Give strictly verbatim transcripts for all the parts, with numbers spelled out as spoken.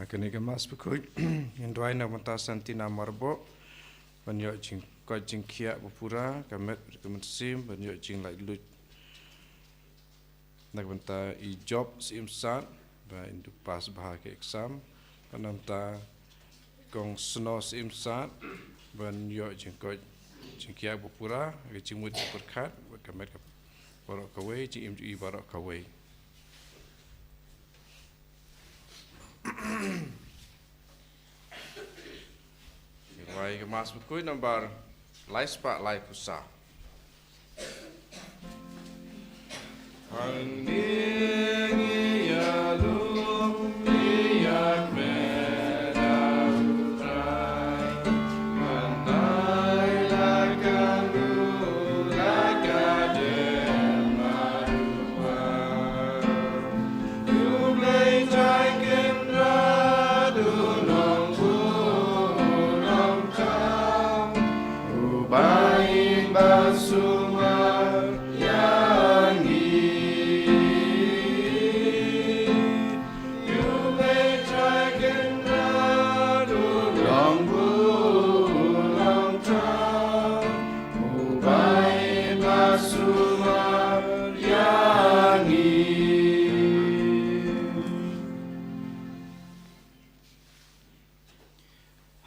Ha kane ka Mass Bakhuid, ngin duwai na ka bynta Santina Marboh, ban ïoh jingkoit jingkhiah bapura, ka met ka mynsiem, ban ïoh jinglaitluid na ka bynta i Job Syiem Sad, ba in dup pass bha ka exam, bad na ka bynta Kong Sno Syiem Sad, ban ïoh jingkoit jingkhiah bapura, ka jingmut jingpyrkhat, bad ka met ka baroh kawei, jingim jong i baroh kawei. Ngi rwai ka Mass Bakhuid nambar lai spah lai phew saw.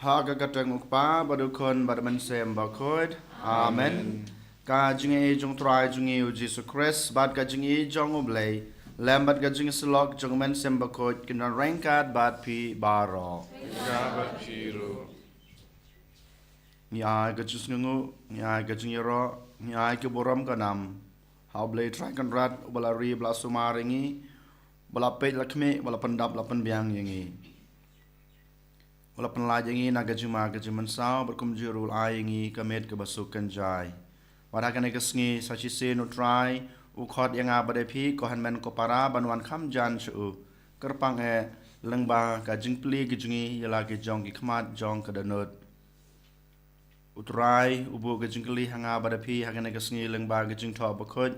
Ha ka kyrteng U Kpa, bad U Khun, bad U Mynsiem Bakhuid. Amen. Ka jingïeit jong U Trai jong ngi U Jisu Khrist, bad ka jingïeit jong U Blei, lem bad ka jingïasyllok jong U Mynsiem Bakhuid, kin don ryngkat bad phi baroh. Ryngkat bad phi ruh. Ngi ai ka jingsngewnguh, ngi ai ka jingïaroh, ngi ai ka burom ka nam ha U Blei Trai Kynrad, uba la ri bad la sumar ïa ngi, ba la peit la khmih, ba la pyndap la pynbiang ïa ngi. U la pynlait ïa ngi na ka jingma ka jingmynsaw, bad kumjuh ruh u la ai ïa ngi ka miet kaba suk kynjai. Bad ha kane ka sngi sa shisien U Trai u khot ïa nga bad ïa phi, ko hynmen ko para, ban wan kham jan sha u. Kyrpang eh lyngba ka jingplie ka jong ngi ïa la ki jong ki khmat jong ka dohnud. U Trai u buh ka jingkylli ha nga bad ha phi ha kane ka sngi lyngba ka Jingthoh Bakhuid.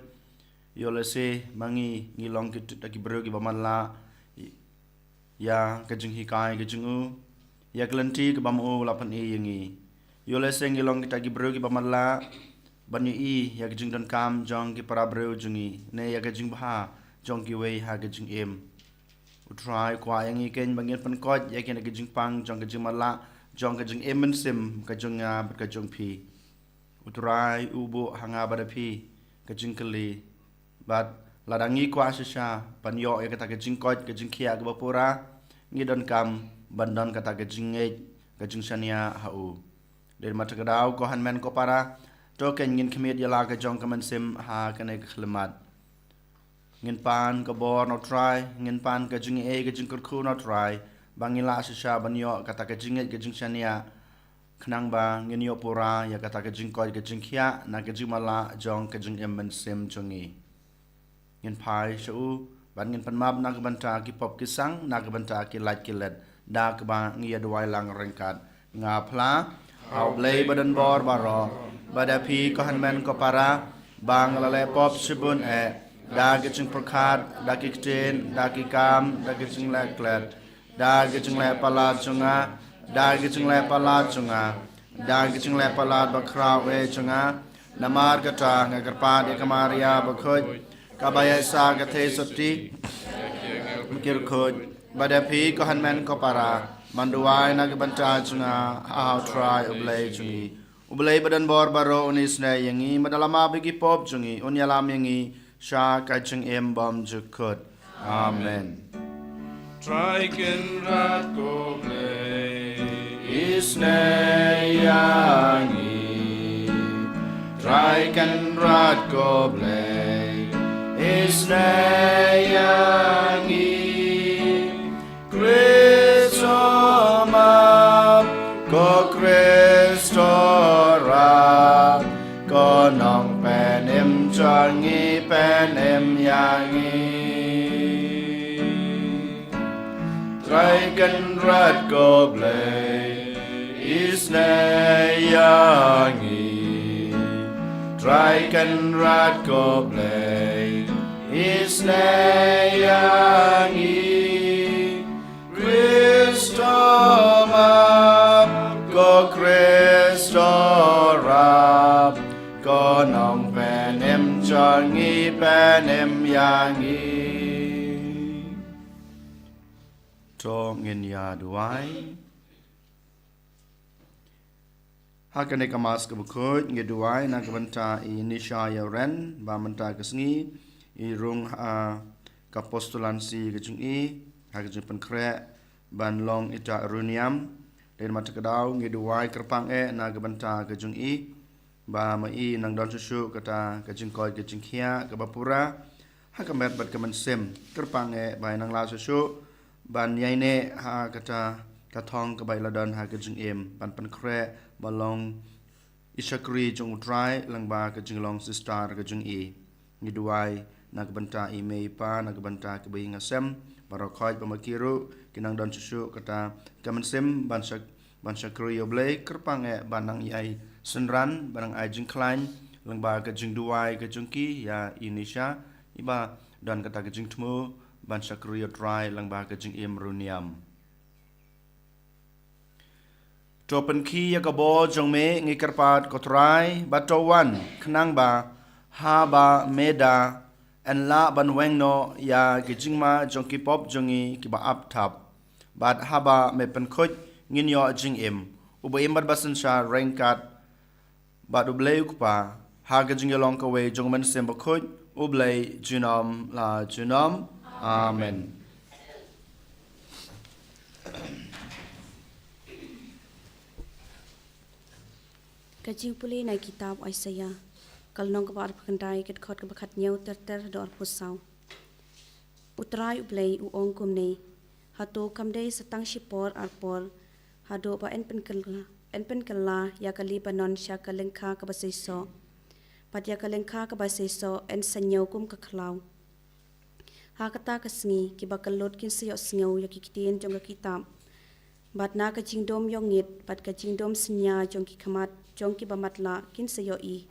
Ïoh lehse ma ngi ngi long kita ki briew kiba matlah ïa ka jinghikai ka jong u, ïa ka lynti kaba ma u la pyni ïa ngi. Ïoh lehse ngi long kita ki briew kiba matlah ban ïohi ïa ka jingdonkam jong ki para briew jong ngi, ne ïa ka jingbha jong kiwei ha ka jingim. U Trai u kwah ïa ngi keiñ ba ngin pynkoit ïa kine ki jingpang jong ka jingmatlah, jong ka jingim mynsiem ka jong nga bad ka jong phi. U Trai u buh ha nga bad ha phi ka jingkylli. Bad lada ngi kwah shisha ban ïoh ïa kata ka jingkoit ka jingkhiah kaba pura, ngi donkam ban don kata ka jingngeit ka jingshaniah ha u. Dei ma kata ka daw ko hynmen ko para, to keiñ ngin khmied ïa la ka jong ka mynsiem ha kane ka khyllipmat. Ngin pan ka bor na U Trai, ngin pan ka jingïeit ka jingkyrkhu na U Trai, ba ngin lah shisha ban ïoh kata ka jingngeit ka jingshaniah, khnang ba ngin ïoh pura ïa kata ka jingkoit ka jingkhiah na ka jingmatlah jong ka jingim mynsiem jong ngi. Ngin phai sha u, bad ngin pynmap na ka bynta ki pop ki sang, na ka bynta ki lait ki let, da kaba ngi ïa duwai lang ryngkat. Nga phla ha U Blei ba don bor baroh, bad ha phi ko hynmen ko para, ba nga la leh pop shibun eh, da ki jingpyrkhat, da ki ktien, da ki kam, da ki jingleh klet, da ki jingleh palat jong nga, da ki jingleh palat jong nga, da ki jingleh palat bakhraw eh jong nga. Namar kata nga kyrpad ïa ka Maria Bakhuid, kaba ïaishah ka theisotti, kyrkhuid, bad ïa phi ko hynmen ko para, ban duwai na ka bynta jong nga ha U Trai U Blei jong ngi. U Blei ba don bor baroh un isynei ïa ngi, bad un ïalam ïa ki pop jong ngi, un ïalam ïa ngi sha ka jingim bymjukut. Amen. Trai Kynrad ko Blei, isynei ïa ngi. Trai Kynrad ko Blei, isynei ïa ngi. Khrist u map, ko Khrist u rah, ko Nongpynim jong ngi, pynim ïa ngi. Trai Kynrad ko Blei, isynei ïa ngi. Trai Kynrad ko Blei, isynei ïa ngi. Khrist Em ïa ngi. To ngin ïa duwai. Ha kane ka Mass kaba khuid ngi duwai na ka bynta i Nisha Ïawren ba mynta ka sngi i rung ha ka postulancy ka jong i ha ka jingpynkhreh ban long ita riewniam. Dei namar kata ka daw ngi duwai kyrpang eh na ka bynta ka jong i ba ma i nang don shuh shuh kata ka jingkoit ka jingkhiah kaba pura ha ka met bad ka mynsiem. Kyrpang eh ba i nang lah shuh shuh ban ïaineh ha kata ka thong kaba i la don ha ka jingim ban pynkhreh ba long i shakri jong U Trai lyngba ka jinglong sister ka jong i. Ngi duwai na ka bynta i mei i pa, na ka bynta kaba i nga sem baroh khoit ba ma ki ruh ki nang don shuh shuh kata ka mynsiem ban shak ban shakri ïa U Blei. Kyrpang eh ban nang ïai synran, ban nang ai jingkhlaiñ lyngba ka jingduwai ka jong ki ïa i Nisha iba don kata ka jingthmu ban shakri ïa U Trai lyngba ka jingim riewniam. To pynkhih ïa ka bor jong me ngi kyrpad ko Trai, bad to wan khnang ba haba me da yn lah ban weng noh ïa ki jingma jong ki pop jong ngi kiba ap thap. Bad haba me pynkhuid ngin ïoh jingim uba im bad ba synshar ryngkat bad U Blei U Kpa ha ka jingïalong kawei jong U Mynsiem Bakhuid, U Blei junom la junom. Amen. Ka jingpule na kitab Isaiah, ka lynnong kaba arphew khyndai, ka dkhot kaba khathynñiew ter ter haduh arphew saw. U Trai U Blei u ong kumne: Hato kam dei sa tang shipor arpor haduh ba yn pynkylla, yn pynkylla ïa ka Lebanon sha ka lyngkha kaba seisoh, bad ïa ka lyngkha kaba seisoh yn saiñiew kum ka khlaw? Ha kata ka sngi kiba kyllut kin sa ïohsngew ïa ki ktien jong ka kitab, bad na ka jingdum ïongit bad ka jingdum synñia jong ki khmat jong kiba matlah kin sa ïohi.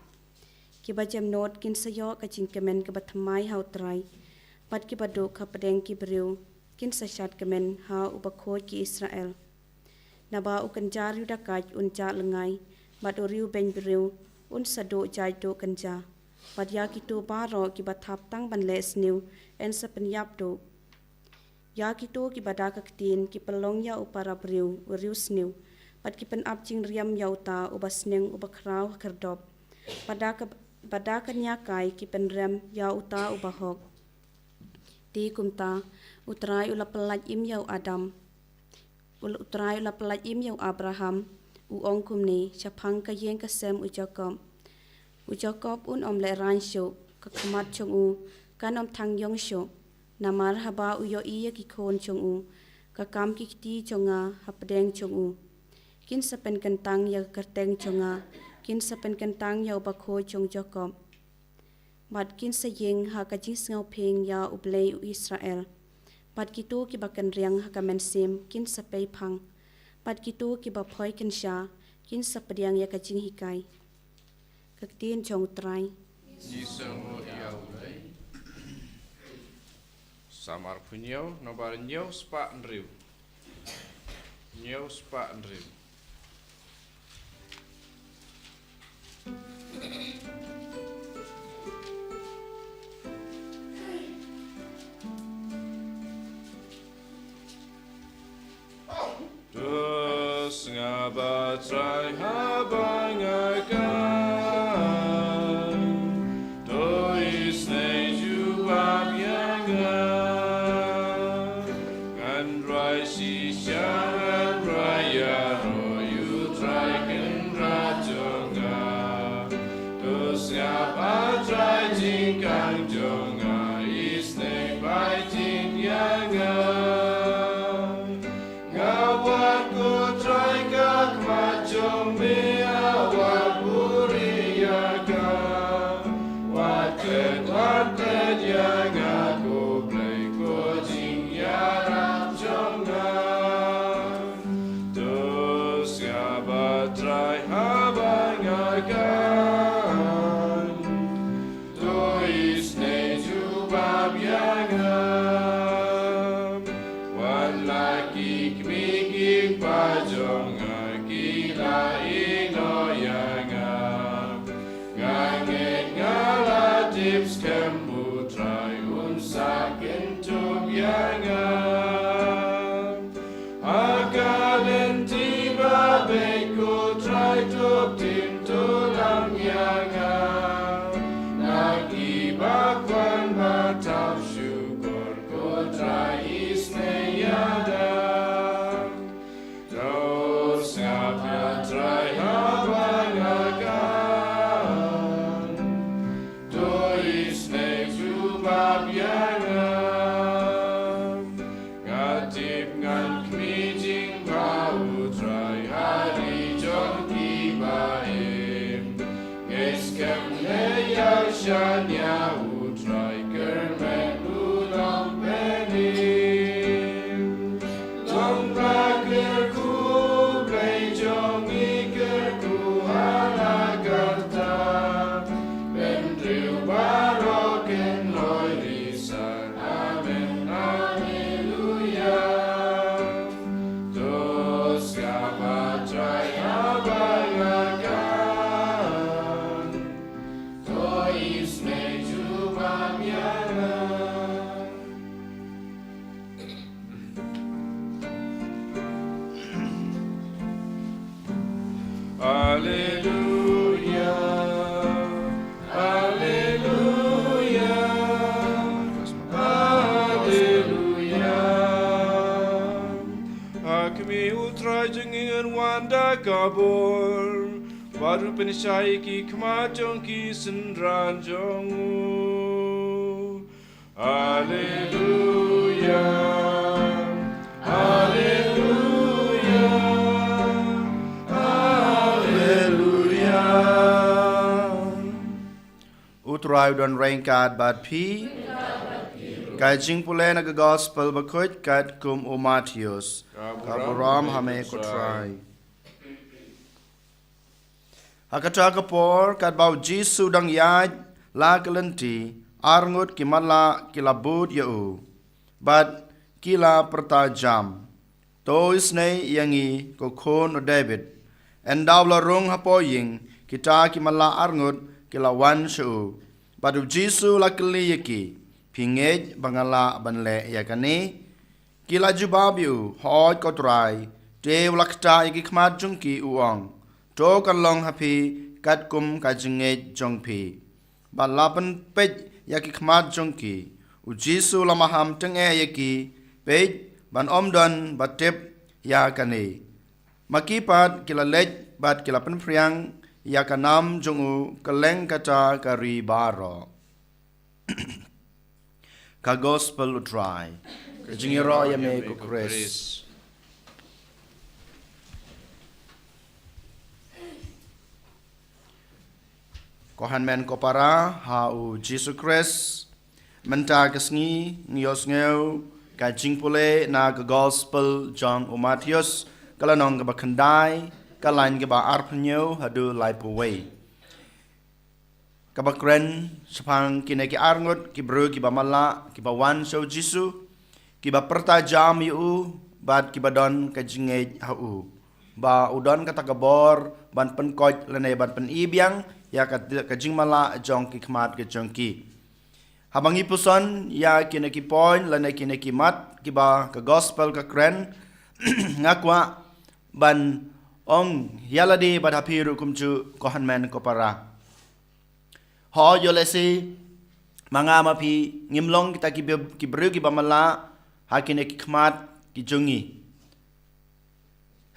Kiba jemnud kin sa ïoh ka jingkmen kaba thymmai ha U Trai, bad kiba duk hapdeng ki briew kin sa shad kmen ha U Bakhuid ki Israel. Naba u kynja riewdakaid un jah lyngngai, bad u riewbeiñ briew un sa duh jait duh kynja, bad ïa kito baroh kiba thap tang ban leh sniew yn sa pynïap duh. Ïa kito kiba da ka ktien ki pynlong ïa u para briew u riewsniew, bad ki pynap jingriam ïa uta uba sneng uba khraw ha khyrdop, bad da ka, bad da ka nia kai ki pynrem ïa uta uba hok. Te kumta U Trai u la pyllait im ïa u Adam, u, U Trai u la pyllait im ïa u Abraham, u ong kumne shaphang ka ïing ka sem u Jakob: U Jakob un ym lehraiñ shuh, ka khmat jong u kan ym thang ïong shuh. Namar haba u ïohi ïa ki khun jong u, ka kam ki kti jong nga hapdeng jong u, kin sa pynkyntang ïa ka kyrteng jong nga, kin sa pynkyntang ïa U Bakhuid jong Jakob. Bad kin sa ïeng ha ka jingsngewphieng ïa U Blei u Israel. Bad kito kiba kynriang ha ka mynsiem kin sa peiphang, bad kito kiba phoi kynsha kin sa pdiang ïa ka jinghikai. Ka ktien jong U Trai. Ngi sngewnguh ïa U Blei. Salm arphew hynñiew, nombar hynñiew spah hynriew. Hynñiew spah hynriew. To sngap, a Trai, haba nga kai. To isynei jubab ïa nga. Ngan rai shisha, ngan rai ïaroh ïa U Trai Kynrad jong nga. To sngap, a Trai, jingkang jong nga, isynei peit ïa nga. Nga wad, ko Trai, ka khmat jong me ha Trai jong ngi un wan da ka bor, bad un pynshai ki khmat jong ki synran jong u. Alleluia, alleluia, alleluia. U Trai u don ryngkat bad phi. Ka jingpule na ka gospel bakhuid katkum u Mathaios. Ka burom ha me ko Trai. Ha kata ka por, katba u Jisu u dang ïaid la ka lynti, arngut ki matlah ki la bud ïa u, bad ki la pyrta jam: To isynei ïa ngi, ko khun u David. Ynda u la rung hapoh ïing, kita ki matlah arngut ki la wan sha u, bad u Jisu u la kylli ïa ki: Phi ngeit ba nga lah ban leh ïa kane? Ki la jubab ïa u: Hooid ko Trai. Te u la ktah ïa ki khmat jong ki, u ong: To kan long ha phi katkum ka jingngeit jong phi. Bad la pynpeit ïa ki khmat jong ki, u Jisu u la maham tyngeh ïa ki. Peit, ban ym don ba tip ïa kane. Ma ki pat ki la leit bad ki la pynphriang ïa ka nam jong u kylleng kata ka ri baroh. Ka gospel u Trai. Ka jingïaroh ïa me ko Khrist. Ko hynmen ko para ha u Jisu Khrist, mynta ka sngi ngi ïohsngew ka jingpule na ka gospel jong u Mathaios, ka lynnong kaba khyndai, ka lain kaba arphew hynñiew haduh laiphew wei. Kaba kren shaphang kine ki arngut ki briew kiba matlah, kiba wan sha u Jisu, kiba pyrta jam ïa u, bad kiba don ka jingngeit ha u, ba u don kata ka bor ban pynkoit lane ban pyni biang ïa ka, ka jingmatlah jong ki khmat ka jong ki. Haba ngi puson ïa kine ki point lane kine ki mat kiba ka gospel ka kren, nga kwah ban ong ïa lade bad ha phi ruh kumjuh ko hynmen ko para. Hooid, ïoh lehse ma nga ma phi ngim long kita ki bi-, ki briew kiba matlah ha kine ki khmat ki jong ngi.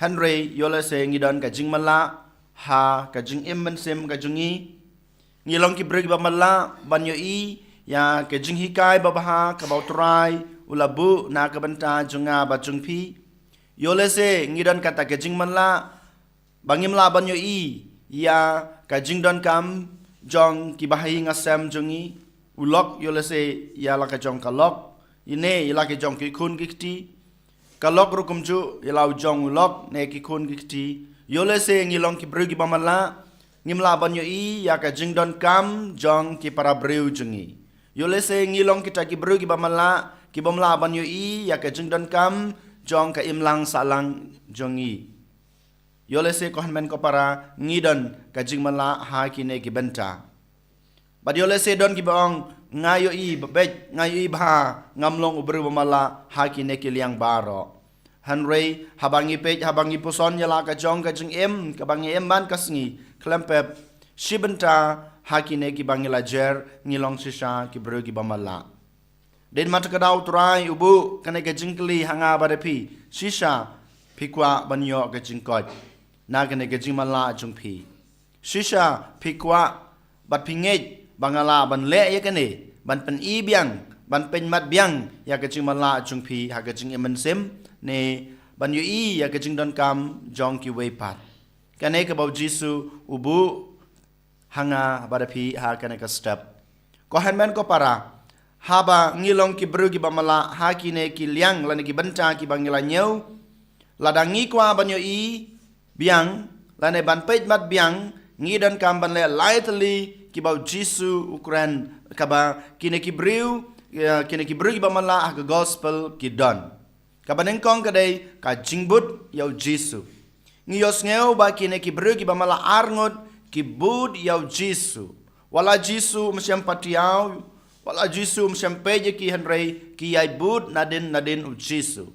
Hynrei ïoh lehse ngi don ka jingmatlah ha ka jingim mynsiem ka jong ngi. Ngi long ki briew kiba matlah ban ïohi ïa ka jinghikai babha kaba u Trai u la buh na ka bynta jong nga bad jong phi. Ïoh lehse ngi don kata ka jingmatlah ba ngim lah ban ïohi ïa ka jingdonkam jong ki bahaïing hasem jong ngi. U lok ïoh lehse ïa la ka jong ka lok, ine ïa la ka jong ki khun ki kti. Ka lok ruh kumjuh ïa la u jong u lok ne ki khun ki kti. Ïoh lehse ngi long ki briew kiba matlah, ngim lah ban ïohi ïa ka jingdonkam jong ki para briew jong ngi. Ïoh lehse ngi long kita ki briew kiba matlah, kibym lah ban ïohi ïa ka jingdonkam jong ka imlang sahlang jong ngi. Ïoh lehse ko hynmen ko para ngi don ka jingmatlah ha kine ki bynta. Bad ïoh lehse don kiba ong, nga ïohi ba beit, nga ïohi bha, ngam long u briew ba matlah ha kine ki liang baroh. Hynrei haba ngi peit, haba ngi puson ïa la ka jong ka jingim kaba ngi im man ka sngi, khlem pep shi bynta ha kine kiba ngi la jer ngi long shisha ki briew kiba matlah. Dei namar kata ka daw u Trai u buh kane ka jingkylli ha nga bad ha phi, shisha phi kwah ban ïoh ka jingkoit na kane ka jingmatlah jong phi? Shisha phi kwah bad phi ngeit ba nga lah ban leh ïa kane, ban pyni biang, ban pynmat biang ïa ka jingmatlah jong phi ha ka jingim mynsiem, ne ban ïohi ïa ka jingdonkam jong kiwei pat? Kane kaba u Jisu u buh ha nga bad ha phi ha kane ka step. Ko hynmen ko para, haba ngi long ki briew kiba matlah ha kine ki liang lane ki bynta kiba ngi la ñiew, lada ngi kwah ban ïohi biang lane ban pynmat biang, ngi donkam ban leh lai tylli kiba u Jisu u kren, kaba kine ki briew, eh, kine ki briew kiba matlah ha ka gospel ki don. Kaba nyngkong ka dei ka jingbud ïa u Jisu. Ngi ïohsngew ba kine ki briew kiba matlah arngut ki bud ïa u Jisu. Wat la Jisu um shym patiaw, wat la Jisu um shym peit ïa ki, hynrei ki ïai bud nadien nadien u Jisu.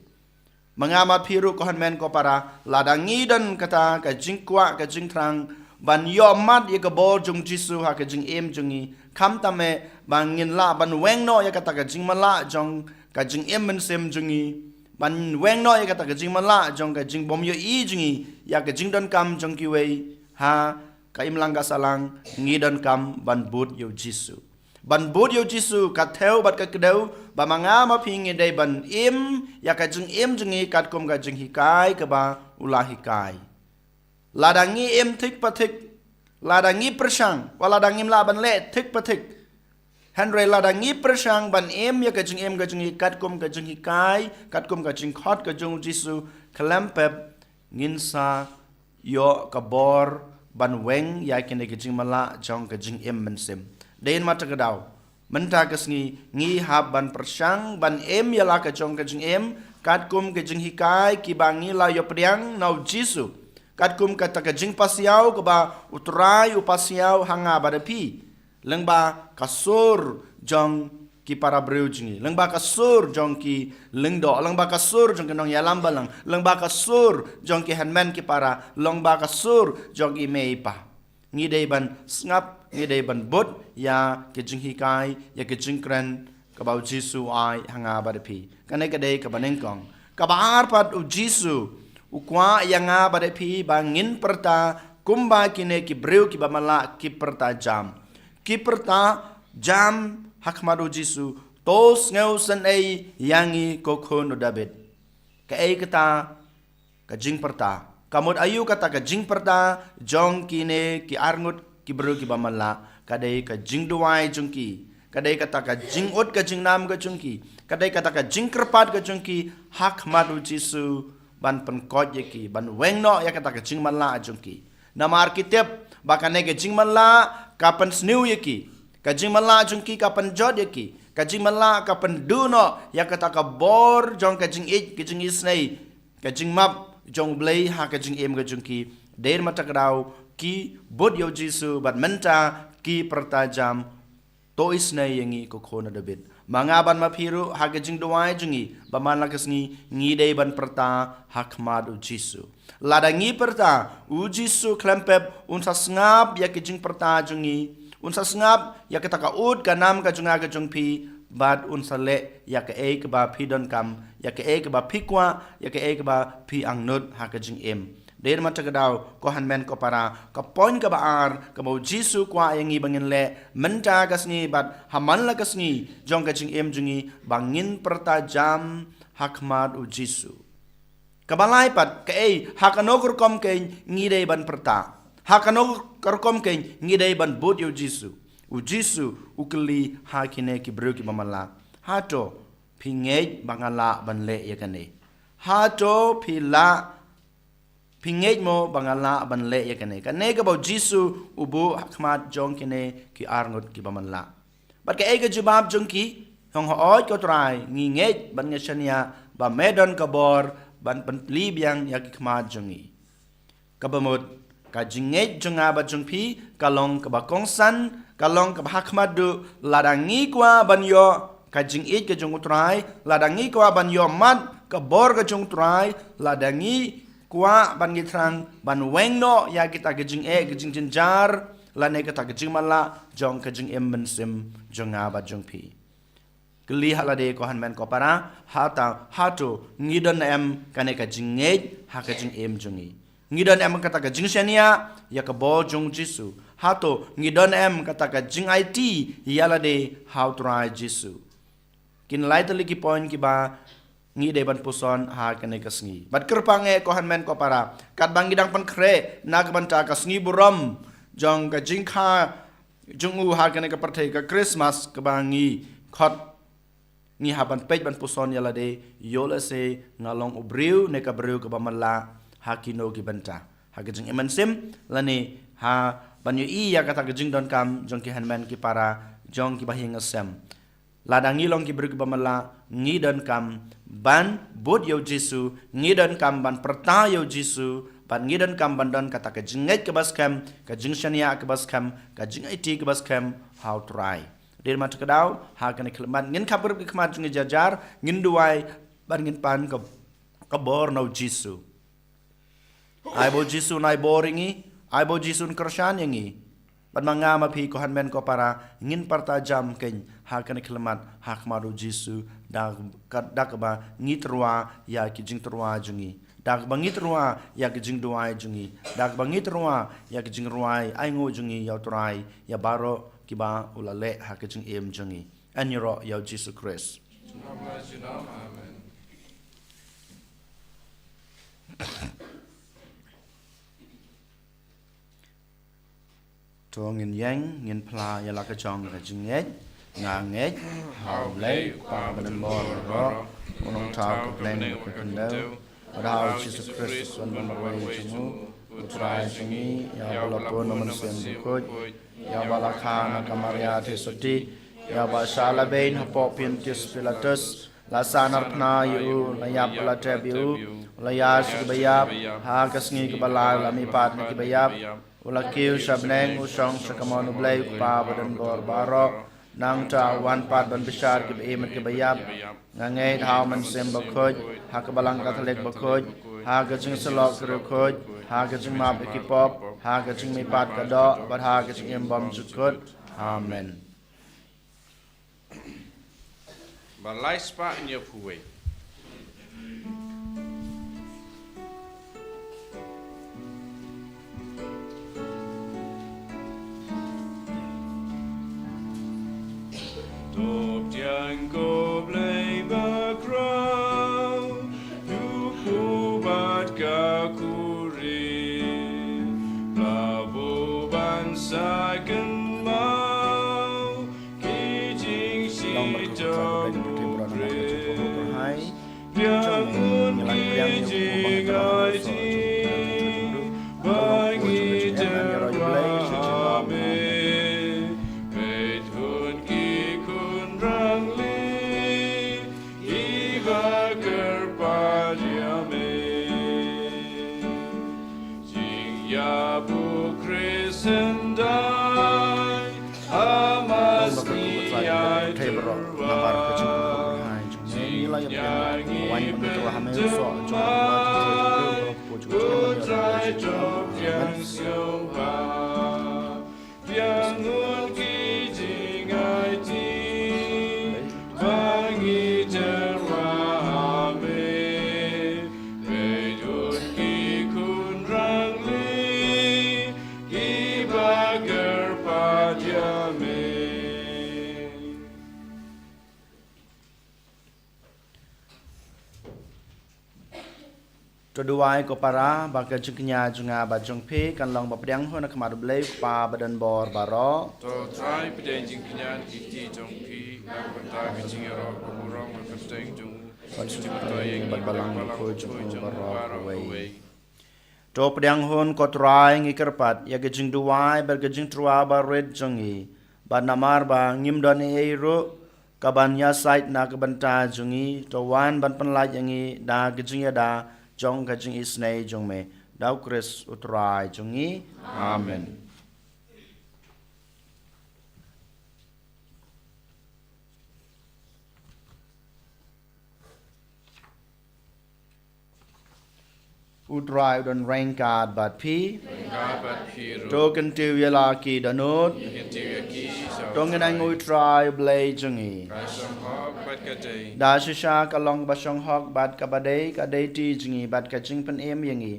Ma nga ma phi ruh ko hynmen ko para, lada ngi don kata ka jingkwah ka jingthrang ban ïohmad ïa ka bor jong u Jisu ha ka jingim jong ngi, khamtam eh ba ngin lah ban weng noh ïa kata ka jingmatlah jong ka jingim mynsiem jong ngi, Ban weng noh ïa kata ka jingmanlah jong ka jingbym ïohi jong ngi ïa ka jingdonkam jong kiwei ha ka imlang ka sahlang, ngi donkam ban bud ïa u Jisu. Ban bud ïa u Jisu ka thew bad ka kdew, ba ma nga ma phi ngi dei ban im ïa ka jingim jong ngi katkum ka jinghikai kaba u la hikai. Lada ngi im thik pa thik, lada ngi pyrshang, wat lada ngim lah ban leh thik pa thik, hynrei lada ngi pyrshang ban im ïa ka jingim ka jong ngi katkum ka jinghikai, katkum ka jingkhot ka jong u Jisu, khlem pep ngin sa ïoh ka bor ban weng ïa kine ki jingmanlah jong ka jingim mynsiem. Dei namar kata ka daw, mynta ka sngi ngi hap ban pyrshang ban im ïa la ka jong ka jingim katkum ka jinghikai kiba ngi la ïoh pdiang na u Jisu, katkum kata ka jingpasiaw kaba u Trai u pasiaw ha nga bad ha phi. Lyngba ka sur jong ki para briew jong ngi, lyngba ka sur jong ki lyngdoh, lyngba ka sur jong ki nongïalam balang, lyngba ka sur jong ki hynmen ki para, lyngba ka sur jong i mei i pa, ngi dei ban sngap, ngi dei ban bud ïa ki jinghikai, ïa ki jingkren kaba u Jisu u ai ha nga bad ha phi. Kane ka dei kaba nyngkong. Kaba ar pat, u Jisu u kwah ïa nga bad ha phi ba ngin pyrta kumba kine ki briew kiba manlah ki pyrta jam. Ki pyrta jam ha khmat u Jisu, "To sngewsynei ïa ngi, ko khun u Dabid." Kaei kata ka jingpyrta? Ka mut aïu kata ka jingpyrta jong kine ki arngut ki briew kiba manlah? Ka dei ka jingduwai jong ki, ka dei kata ka jingud ka jingnam ka jong ki, ka dei kata ka jingkyrpad ka jong ki ha khmat u Jisu ban pynkoit ïa ki, ban weng noh ïa kata ka jingmanlah jong ki. Namar ki tip ba kane ka jingmanlah ka pynsniew ïa ki, ka jingmanlah jong ki ka pynjot ïa ki, ka jingmanlah ka pynduh noh ïa kata ka bor jong ka jingïeit, ka jingisynei, ka jingmap jong u Blei ha ka jingim ka jong ki. Dei namar kata ka daw ki bud ïa u Jisu bad mynta ki pyrta jam, "To isynei ïa ngi, ko khun u Dabid." Ma nga bad ma phi ruh, ha ka jingduwai jong ngi ba man la ka sngi, ngi dei ban pyrta ha khmat u Jisu. Lada ngi pyrta, u Jisu khlem pep un sa sngap ïa ka jingpyrta jong ngi, un sa sngap ïa kata ka ud ka nam ka jong nga ka jong phi, bad un sa leh ïa kaei kaba phi donkam, ïa kaei kaba phi kwah, ïa kaei kaba phi angnud ha ka jingim. Dei namar kata ka daw, ko hynmen ko para, ka point kaba ar kaba u Jisu u kwah ïa ngi ba ngin leh mynta ka sngi bad ha man la ka sngi jong ka jingim jong ngi, ba ngin pyrta jam ha khmat u Jisu. Kaba lai pat, kaei, ha kano ka rukom kein ngi dei ban pyrta? Ha kano ka rukom kein ngi dei ban bud ïa u Jisu? U Jisu u kylli ha kine ki briew kiba manlah, "Hato phi ngeit ba nga lah ban leh ïa kane? Hato phi lah, phi ngeit mo ba nga lah ban leh ïa kane?" Kane kaba u Jisu u buh ha khmat jong kine ki arngut kiba manlah. Bad kaei ka jubab jong ki? "Hooid, ko Trai, ngi ngeit bad ngi shaniah ba me don ka bor ban pynlong biang ïa ki khmat jong ngi." Kaba mut, ka jingngeit jong nga bad jong phi ka long kaba kongsan, ka long kaba ha khmat duh. Lada ngi kwah ban ïoh ka jingïeit ka jong u Trai, lada ngi kwah ban ïoh mat ka bor ka jong u Trai, lada ngi kwah ban ngi thrang ban weng noh ïa kita ki jingeh, ki jingjynjar, lane kita ki jingmanlah jong ka jingim mynsiem jong nga bad jong phi. Kylli ha lade, ko hynmen ko para, hata, hato ngi don em kane ka jingngeit ha ka jingim jong ngi? Ngi don em kata ka jingshaniah ïa ka bor jong u Jisu? Hato ngi don em kata ka jingaiti ïa lade ha u Trai Jisu? Kin lai tylli ki point kiba ngi dei ban puson ha kane ka sngi. Bad kyrpang eh, ko hynmen ko para, katba ngi dang pynkhreh na ka bynta ka sngi burom jong ka jingkha jong u ha kane ka pyrthei, ka Christmas kaba ngi khot, ngi hap ban peit ban puson ïa lade, ïoh lehse nga long u briew ne ka briew kaba manlah ha kino ki bynta, ha ka jingim mynsiem, lane ha ban ïohi ïa kata ka jingdonkam jong ki hynmen ki para, jong kiba ïing ki sem. Lada ngi long ki briew kiba manlah, ngi donkam ban bud ïa u Jisu, ngi donkam ban pyrta ïa u Jisu, bad ngi donkam ban don kata ka jingngeit kaba skhem, ka jingshaniah kaba skhem, ka jingaiti kaba skhem ha u Trai. Dei namar kata ka daw, ha kane ka khyllipmat ngin khapkhrip ki khmat jong ngi jar jar, ngin duwai bad ngin pan ka, ka bor na u Jisu. Ai ba u Jisu un ai bor ïa ngi, ai ba u Jisu un kyrshan ïa ngi. Bad ma nga ma phi ko hynmen ko para, ngin pyrta jam kein ha kane ka khyllipmat ha khmat u Jisu, da ka, da kaba ngi tyrwa ïa ki jingtyrwa jong ngi, da kaba ngi tyrwa ïa ki jingduwai jong ngi, da kaba ngi tyrwa ïa ki jingrwai ainguh jong ngi ïa u Trai, ïa baroh kiba u la leh ha ka jingim jong ngi. Yn ïaroh ïa u Jisu Khrist. Amen. To ngin ïeng, ngin phla ïa la ka jong ka jingngeit. Nga ngeit ha U Blei, U Kpa badonbor baroh, U Nongthaw ka bneng bad ka khyndew, bad ha U Jisu Khrist, U Son ba marwei jong U, U Trai jong ngi, ïa uba la pun na U Mynsiem Bakhuid, ïa uba la kha na ka Maria Theisotti, ïa uba shah lehbeiñ hapoh Pontius Pilatus, la sahnarphna ïa u, la ïap bad la tep ïa u, u la ïaid sha kiba ïap, ha ka sngi kaba lai u la mihpat na kiba ïap, u la kiew sha bneng, u shong sha kamon U Blei U Kpa badonbor baroh. Nangta u wan pat ban bishar kiba im bad kiba ïap. Nga ngeit ha U Mynsiem Bakhuid, ha ka Balang Katholik bakhuid, ha ka jingsyllok ki riewkhuid, ha ka jingmap ïa ki pop, ha ka jingmihpat ka doh, bad ha ka jingim bymjukut. Amen. Ba lai spah hynñiew phew wei. To pdiang ko Blei bakhraw, u kpu bad ka kurim, la buh ban sa kynmaw, ki jingshitong briew. Pdiang un ki jingaiti ba ngi tyrwa me, peit un ki khun rangli kiba kyrpad ïa me. Jingïabuh Khrist hyndai ha masngi ïa tyrwa. Jingïabuh Khrist hyndai ha masngi ïa tyrwa. Ko Trai to pdiang sngewbha. Pdiang un ki jingaiti ba ngi tyrwa me, peit un ki khun rangli kiba kyrpad ïa me. To duwai ko para, ba ka jingkñia jong nga bad jong phi kan long ba pdiang hun ha khmat U Blei U Kpa badonbor baroh. To Trai pdiang jingkñia na ki kti jong phi, na ka bynta ka jingïaroh ka burom ka kyrteng jong U, ban sngewthuh ïa ngi bad Balang Bakhuid jong U baroh kawei. To pdiang hun ko Trai, ngi kyrpad ïa ka jingduwai bad ka jingtyrwa barit jong ngi, bad namar ba ngim don ei ei ruh ka ban ïasaid na ka bynta jong ngi, to wan ban pynlait ïa ngi da ka jingïada jong ka jingisynei jong me, da U Khrist U Trai jong ngi. Amen. U Trai u don ryngkat bad phi. Ryngkat bad phi ruh. To kyntiew ïa la ki dohnud. Kyntiew ïa ki sha U Trai. To ngin ainguh ïa U Trai U Blei jong ngi. Ka shonghok bad ka dei. Da shisha ka long kaba shonghok bad kaba dei, ka dei ti jong ngi bad ka jingpynim ïa ngi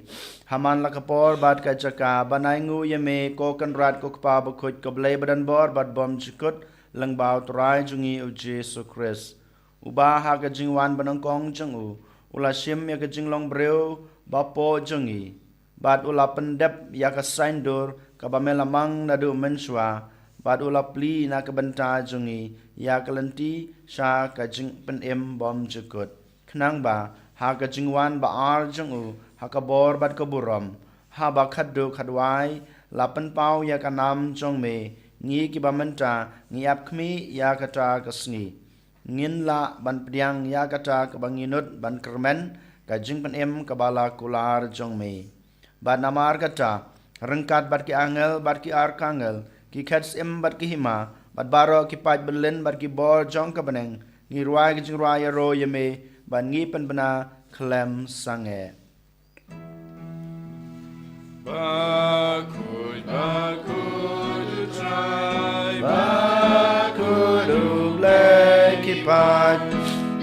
ha man la ka por bad ka jaka ban ainguh ïa me, ko Kynrad, ko Kpa Bakhuid, ko Blei badonbor bad bymjukut, lyngba U Trai jong ngi U Jisu Khrist. Uba ha ka jingwan banyngkong jong u, u la shim ïa ka jinglong briew bapoh jong ngi, bad u la pyndep ïa ka saiñdur kaba me la mang naduh mynshuwa, bad u la plie na ka bynta jong ngi ïa ka lynti sha ka jingpynim bymjukut. Khnang ba ha ka jingwan ba ar jong u ha ka bor bad ka burom, haba khatduh khatwai la pynpaw ïa ka nam jong me, ngi kiba mynta ngi ap khmih ïa kata ka sngi, ngin lah ban pdiang ïa kata kaba ngi nud ban kyrmen, ka jingpynim kaba la kular jong me. Bad namar kata, ryngkat bad ki angel bad ki arkangel, ki khet syiem bad ki hima, bad baroh ki paid byllien bad ki bor jong ka bneng, ngi rwai ka jingrwai ïaroh ïa me, bad ngi pynbna khlem sangeh. Bakhuid, bakhuid, U Pat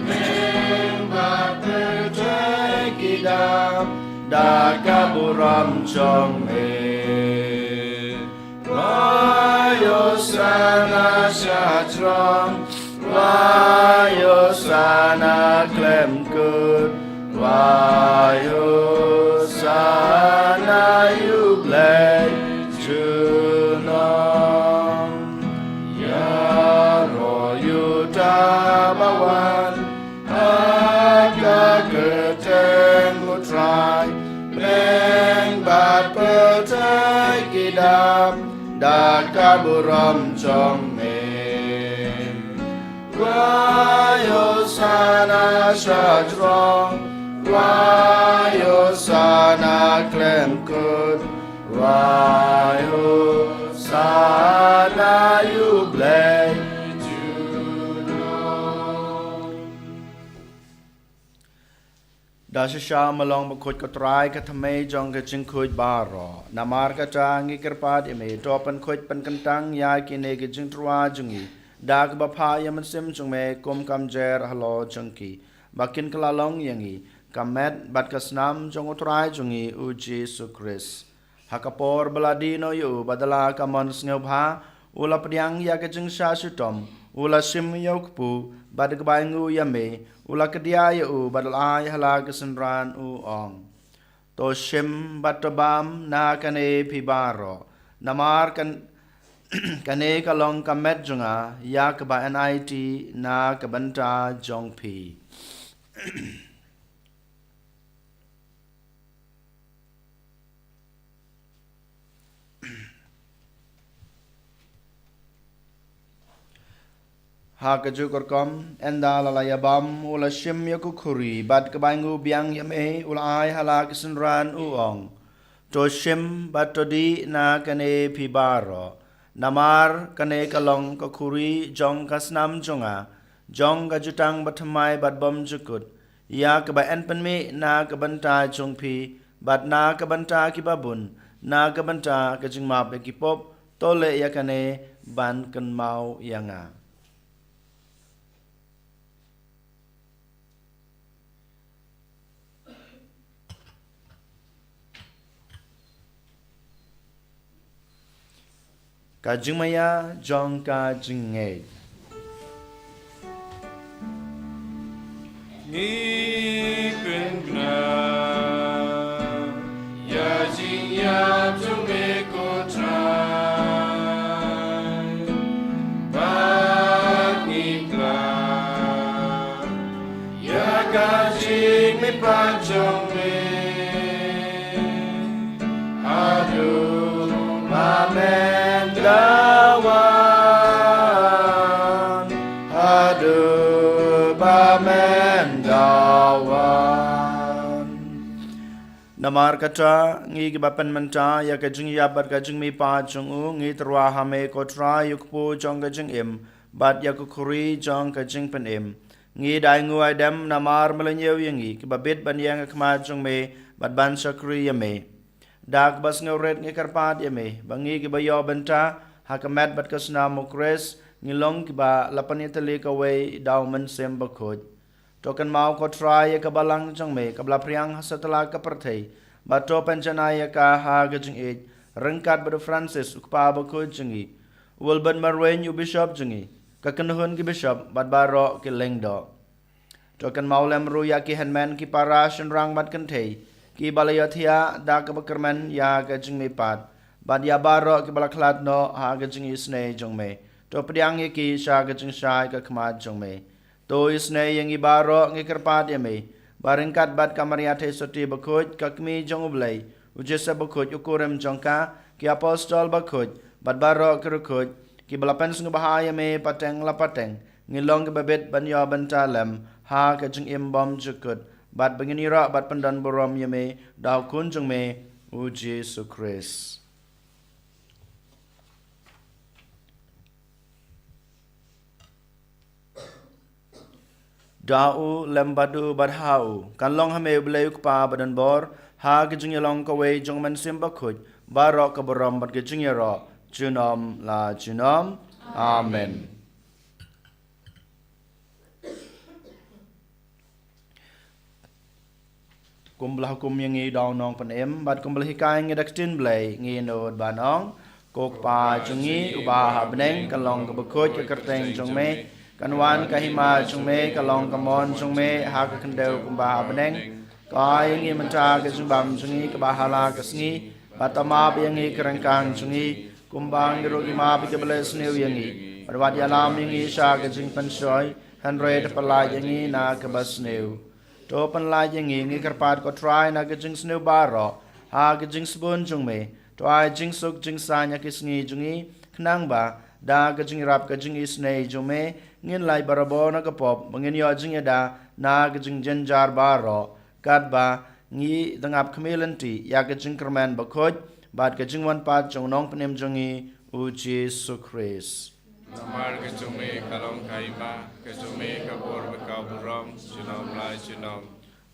meng bad pyrthei ki dap da ka burom jong me. Wai Hosana sha jrong, wai Hosana khlem kut, wai Hosana ïa U Blei junom. Ïaroh ïa uta ba wan ha ka kyrteng U Trai, meng bad pyrthei ki dap da ka burom jong me. Wai Hosana sha jrong, wai Hosana khlem kut, wai Hosana ïa U Blei junom. Da shisha ma long bakhuid ko Trai, ka thymmei jong ka jingkhuid baroh. Namar kata ngi kyrpad ïa me, to pynkhuid pynkyntang ïa kine ki jingtyrwa jong ngi da kaba phah ïa u Mynsiem jong me, kum ka mjer halor jong ki, ba kin kylla long ïa ngi ka met bad ka snam jong U Trai jong ngi U Jisu Khrist. Ha ka por ba la dih noh ïa u bad da la ka mon sngewbha, u la pdiang ïa ka jingshah shitom, u la shim ïa u kpu, bad da kaba ainguh ïa me, u la kdiah ïa u bad u la ai ha la ki synran, u ong: To shim bad to bam na kane phi baroh, namar kan kane ka long ka met jong nga, ïa kaba yn aiti na ka bynta jong phi. Ha kajuh ka rukom, ynda la la ïa bam, u la shim ïa ka khuri, bad kaba ainguh biang ïa me, u la ai ha la ki synran, u ong: To shim bad to dih na kane phi baroh, namar kane ka long ka khuri jong ka snam jong nga, jong ka jutang bathymmai bad bymjukut, ïa kaba yn pynmih na ka bynta jong phi bad na ka bynta kiba bun, na ka bynta ka jingmap ïa ki pop. To leh ïa kane ban kynmaw ïa nga. Ka jingmaïa jong ka jingngeit. Ngi pynbna ïa ka jingïap jong me ko Trai, bad ngi khlad ïa ka jingmihpat jong me. Haduh ba men da wan, haduh ba men da wan. Namar kata, ngi kiba pynmynta ïa ka jingïap bad ka jingmihpat jong u, ngi tyrwa ha me ko Trai, ïa u kpu jong ka jingim bad ïa ka khuri jong ka jingpynim. Ngi da ainguh aidem namar me la ñiew ïa ngi kiba bit ban ïeng ha khmat jong me bad ban shakri ïa me. Da kaba sngewrit ngi kyrpad ïa me ba ngi kiba ïoh bynta ha ka met bad ka snam u Khrist, ngi long kiba la pynïatylli kawei da u Mynsiem Bakhuid. To kynmaw ko Trai ïa ka balang jong me kaba la phriang ha satlak ka pyrthei, bad to pynjanai ïa ka ha ka jingïeit ryngkat bad u Francis u kpa bakhuid jong ngi, u Wilbert Marwein u bishop jong ngi, ka kynhun ki bishop bad baroh ki lyngdoh. To kynmaw lem ruh ïa ki hynmen ki para shynrang bad kynthei kiba la ïohthiah da kaba kyrmen ïa ka jingmihpat, bad ïa baroh kiba la khlad noh ha ka jingisynei jong me. To pdiang ïa ki sha ka jingshai ka khmat jong me. To isynei ïa ngi baroh, ngi kyrpad ïa me, ba ryngkat bad ka Maria Theisotti bakhuid, ka Kmie jong u Blei, u Joseph bakhuid u kurim jong ka, ki apostol bakhuid bad baroh ki riewkhuid kiba la pynsngewbha ïa me pateng la pateng, ngin long kiba bit ban ïoh bynta lem ha ka jingim bymjukut, bad ba ngin ïaroh bad pyndonburom ïa me da u Khun jong me, u Jisu Khrist. Da u, lem bad u, bad ha u, kan long ha me u Blei u Kpa badonbor, ha ka jingïalong kawei jong u Mynsiem Bakhuid, baroh ka burom bad ka jingïaroh junom la junom. Amen. Kumba la hukum ïa ngi da u nongpynim, bad kumba la hikai ïa ngi da ka ktien Blei, ngi nud ban ong: Ko Kpa jong ngi uba ha bneng, ka long kaba khuid ka kyrteng jong me, kan wan ka hima jong me, ka long ka mon jong me ha ka khyndew kumba ha bneng. Ka ai ïa ngi mynta ka jingbam jong ngi kaba ha la ka sngi, bad to map ïa ngi ki ryngkang jong ngi, kumba ngi ruh ngi map ïa kiba leh sniew ïa ngi. Bad wat ïalam ïa ngi sha ka jingpynshoi, hynrei to pynlait ïa ngi na kaba sniew. To pynlait ïa ngi, ngi kyrpad ko Trai, na ka jingsniew baroh ha ka jingsbun jong me. To ai jingsuk jingsaiñ ha ki sngi jong ngi, khnang ba da ka jingïarap ka jingisynei jong me, ngin lait barabor na ka pop, ba ngin ïoh jingïada na ka jingjynjar baroh, katba ngi dang ap khmih lynti ïa ka jingkyrmen bakhuid bad ka jingwan pat jong u Nongpynim jong ngi, u Jisu Khrist. Namar ka jong me ka long ka hima, ka jong me ka bor bad ka burom, junom la junom.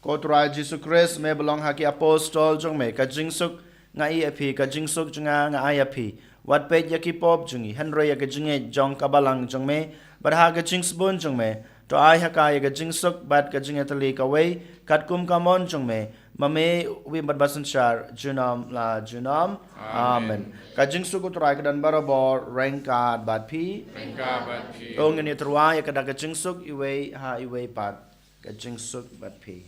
Ko Trai Jisu Khrist, me ba la ong ha ki apostol jong me: Ka jingsuk nga ai ïa phi, ka jingsuk jong nga nga ai ïa phi. Wat peit ïa ki pop jong ngi, hynrei ïa ka jingngeit jong ka balang jong me. Bad ha ka jingsbun jong me, to ai ha ka ïa ka jingsuk bad ka jingïatylli kawei, katkum ka mon jong me, ma me uba im bad ba synshar junom la junom. Amen. Amen. Ka jingsuk u Trai ka don barabor ryngkat bad phi. Ryngkat bad phi. To ngin ïatyrwa ïa ka da ka jingsuk iwei ha iwei pat. Ka jingsuk bad phi.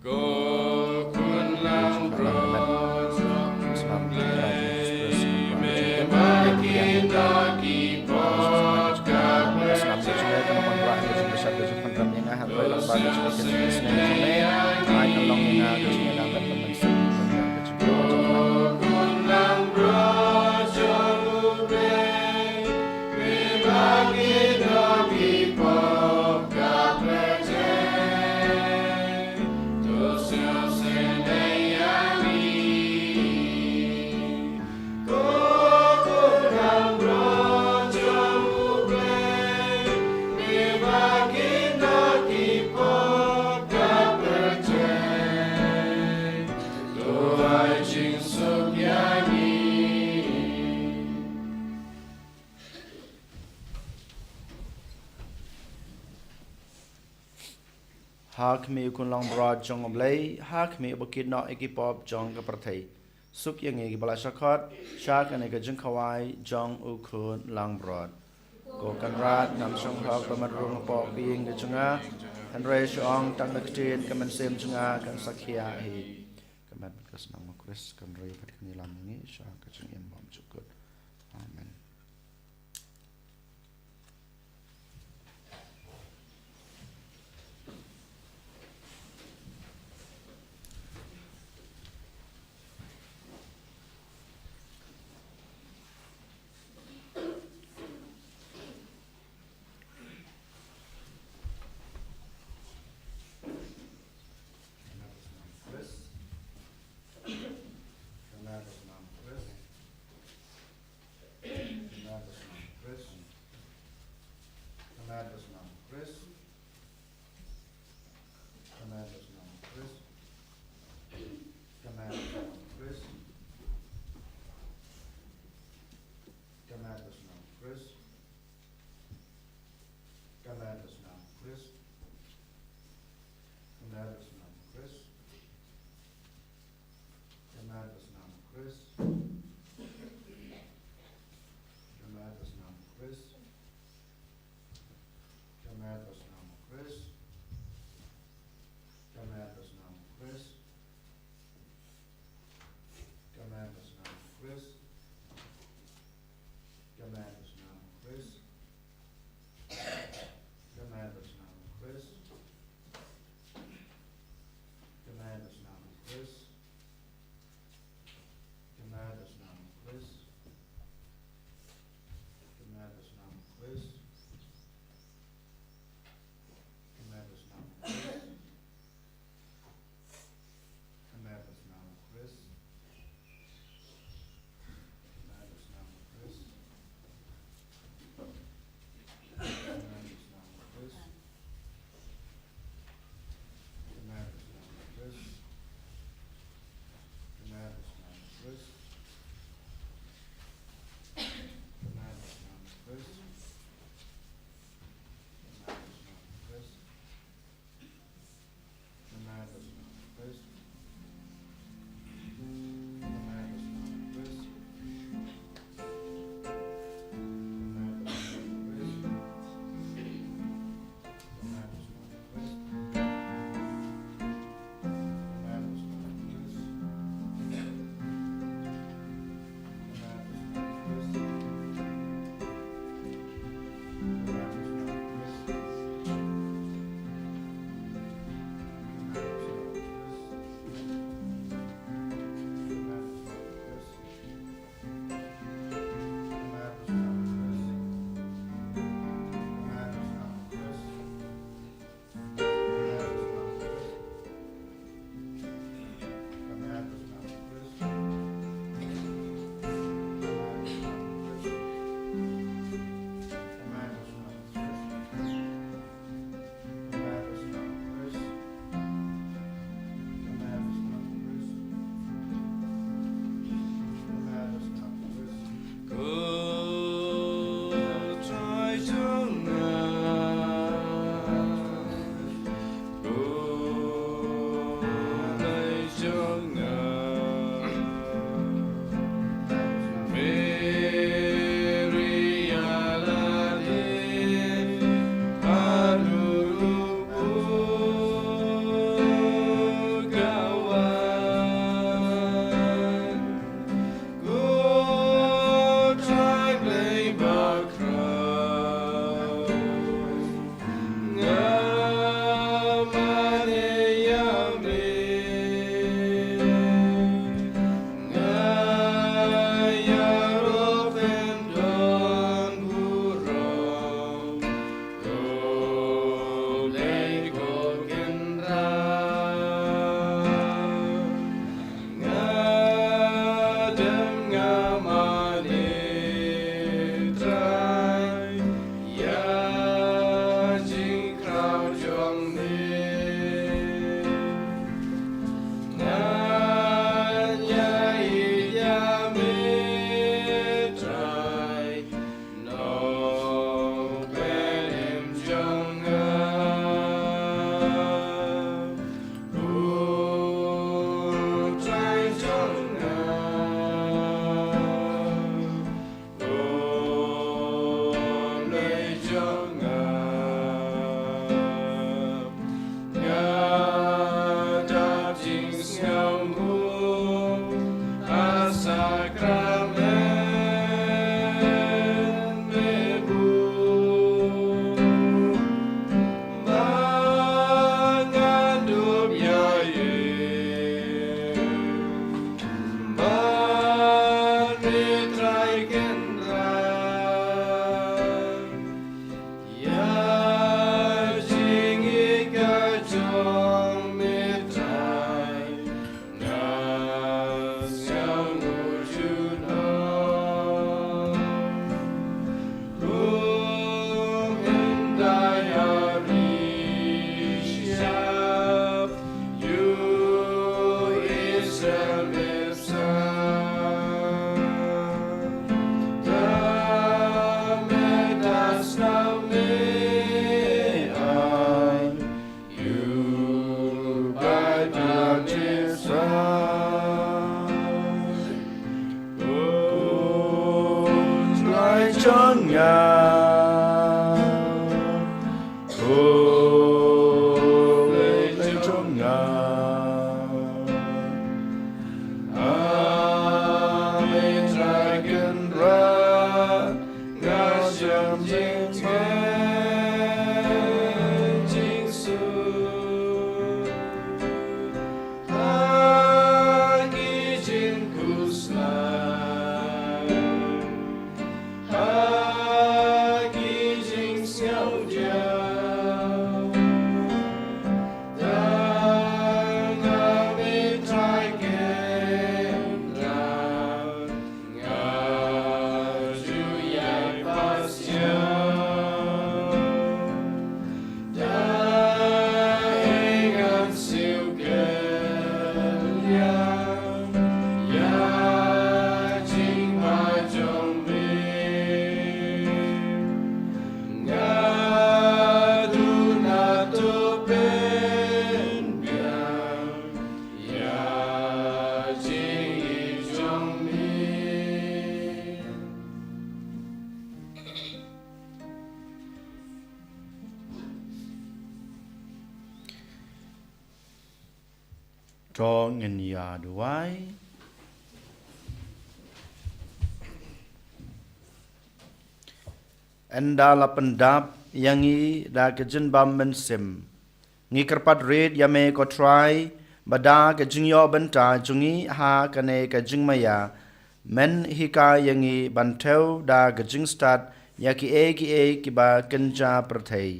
Ko khun langbrot, me ba ki da ki pop ka pyrthei. Ko khun langbrot, Ha khmih u khun langbrot jong U Blei, ha khmih uba kit noh ïa ki pop jong ka pyrthei. Suk ïa ngi kiba la shah khot sha kane ka jingkhawai jong u khun langbrot. Ko Kynrad, ngam shong hok ba men rung hapoh ka ïing ka jong nga, hynrei shu ong tang da ka ktien, ka mynsiem jong nga kan sa khia hi. Ka met bad ka snam u Khrist kan ri bad kan ïalam ïa ngi sha ka jingim bymjukut. Amen. Trai Kynrad, ïa jingïeit ka jong me Trai, nga sngewthuh noh. Kum hynda ïa ri shyiap, ïa u Israel me bsa. Da me da sngap me ai, ïa u Baibl me bsa. O Trai jong nga, o Blei jong nga. A me Trai Kynrad, nga shem jingtngen jingsuk. Ha ki jingkhuslai, ha ki jingsngewdiaw, tang ha me Trai Kynrad, nga ju ïai pass ïa. Da ngan siew kylliang ïa jingma jong me, nga duh na to pynbiang ïa jingïeit jong me. To ngin ïa duwai. Ynda la pyndap ïa ngi da ka jingbam mynsiem, ngi kyrpad rit ïa me ko Trai, ba da ka jingïoh bynta jong ngi ha kane ka jingmaïa, men hikai ïa ngi ban thew da ka jingstad ïa kiei kiei kiba kynja pyrthei,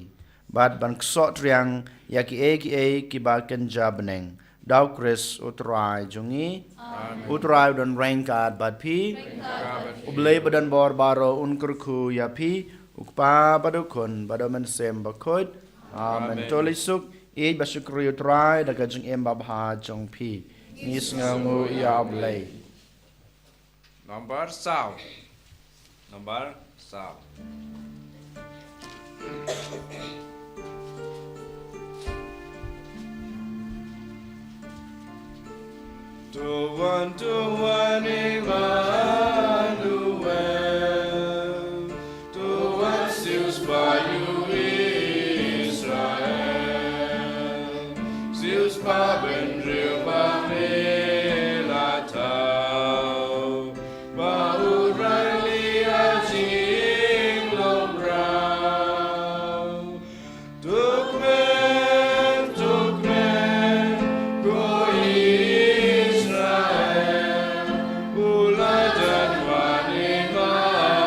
bad ban ksoh triang ïa kiei kiei kiba kynja bneng. Da u Khrist u Trai jong ngi. Amen. U Trai u don ryngkat bad phi. Ryngkat bad phi. U Blei ba don bor baroh un kyrkhu ïa phi, u Kpa bad u Khun bad u Mynsiem Bakhuid. Amen. Amen. To leit suk, ïeit bad shukri u Trai da ka jingim babha jong phi. Ngi sngewnguh ïa u Blei. Nombar saw. Nombar saw. To wan, to wan Emmanuel, to wan siew spah ïa u Israel, siew spah bynriew ba me la thaw, ba u rah ïa ka jinglong rah. To kmen, to kmen ko Israel, u la jan wan Emmanuel.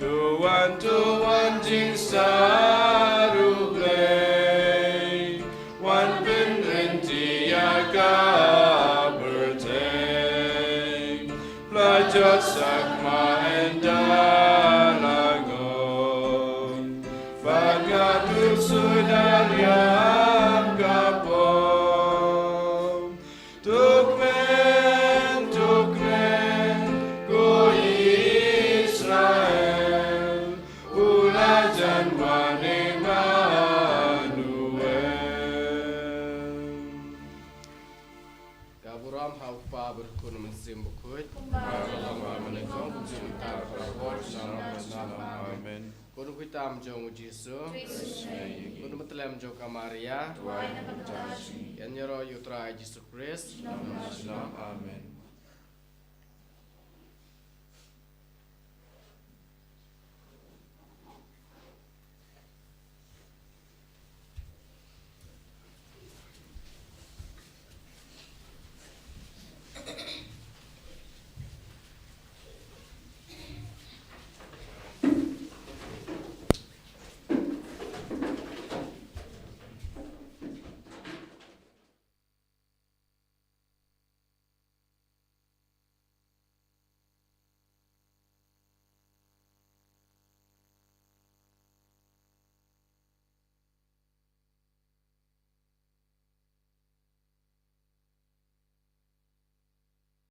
To wan, to wan jingstad u Blei, wan pynryntih ïa ka pyrthei. La jot sakma ynda la ngong, bad nga duh shuh da riam ka pom. To kmen, to kmen ko Israel, u la jan wan Emmanuel. Ka burom ha u Kpa bad u Khun, Mynsiem Bakhuid. Kumba ha u Kpa mynta, kumjuh mynta, baroh shi. Amen. Amen. Ko nongkhuid tam jong u Jisu. Ko nongpynim jong ka Maria. Ïa ngi ïaroh ïa u Trai Jisu Khrist. Amen.